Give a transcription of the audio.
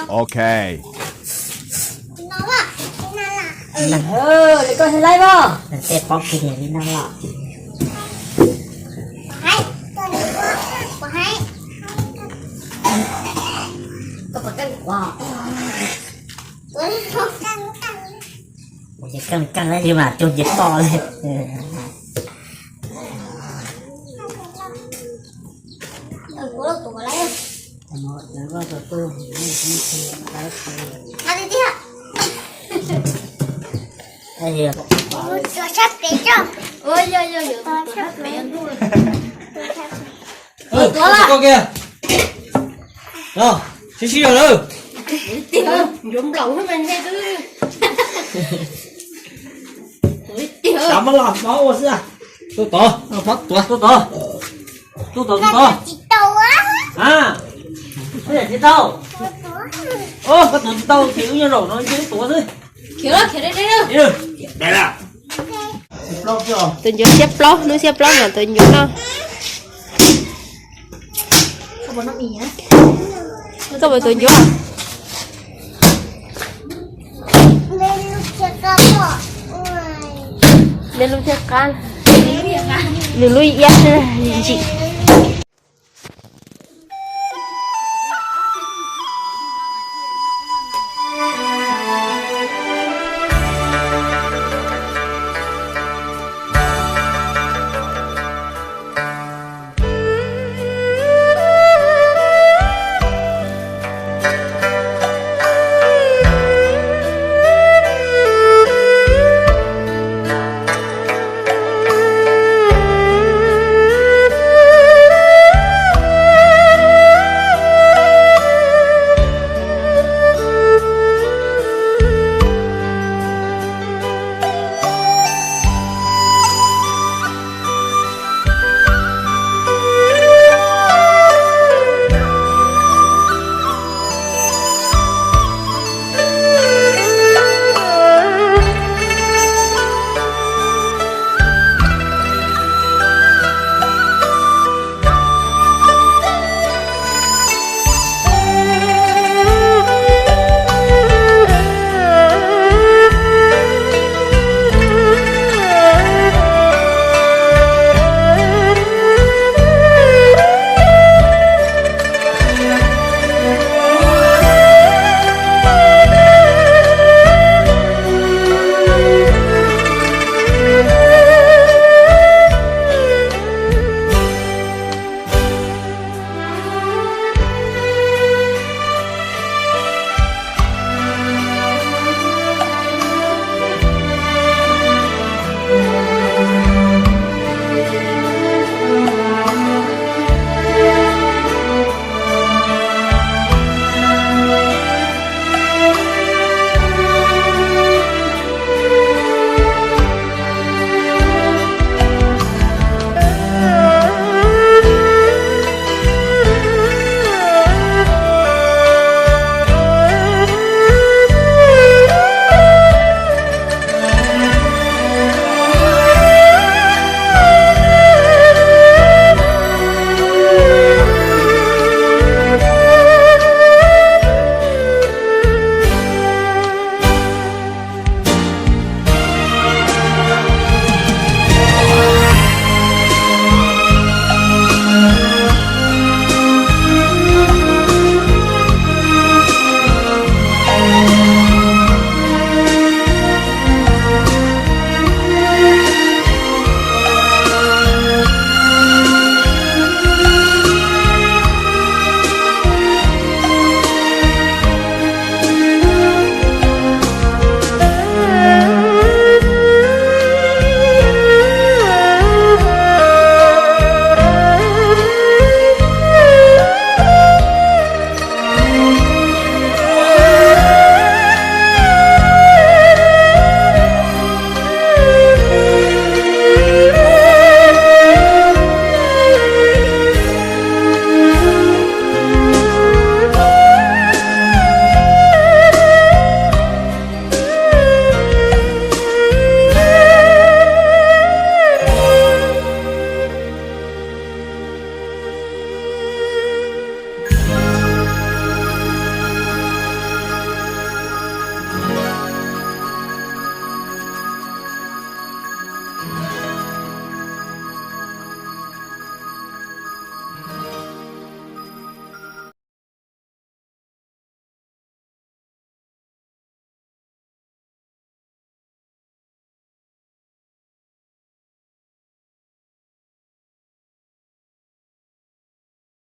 Ok. Koj laib mas, tej pob kig li no los. Keej keej li mas cug nce toj li. Koj kiag. No, sib sib zog lawm. Xav mab los mab ua xwb. Tuaj tod, tuaj tod, tuaj tod, tuaj tod. A, koj yam tsis tau. Koj tuav tsis tau ces wb nyob zaum no ces wb tuav xwb. Tus ncuav xiab plaub, hnub xiab plaub no tus ncuav no. Koj puas tus ncuav? Nws lub thiaj qab, nws lub iab ntsim.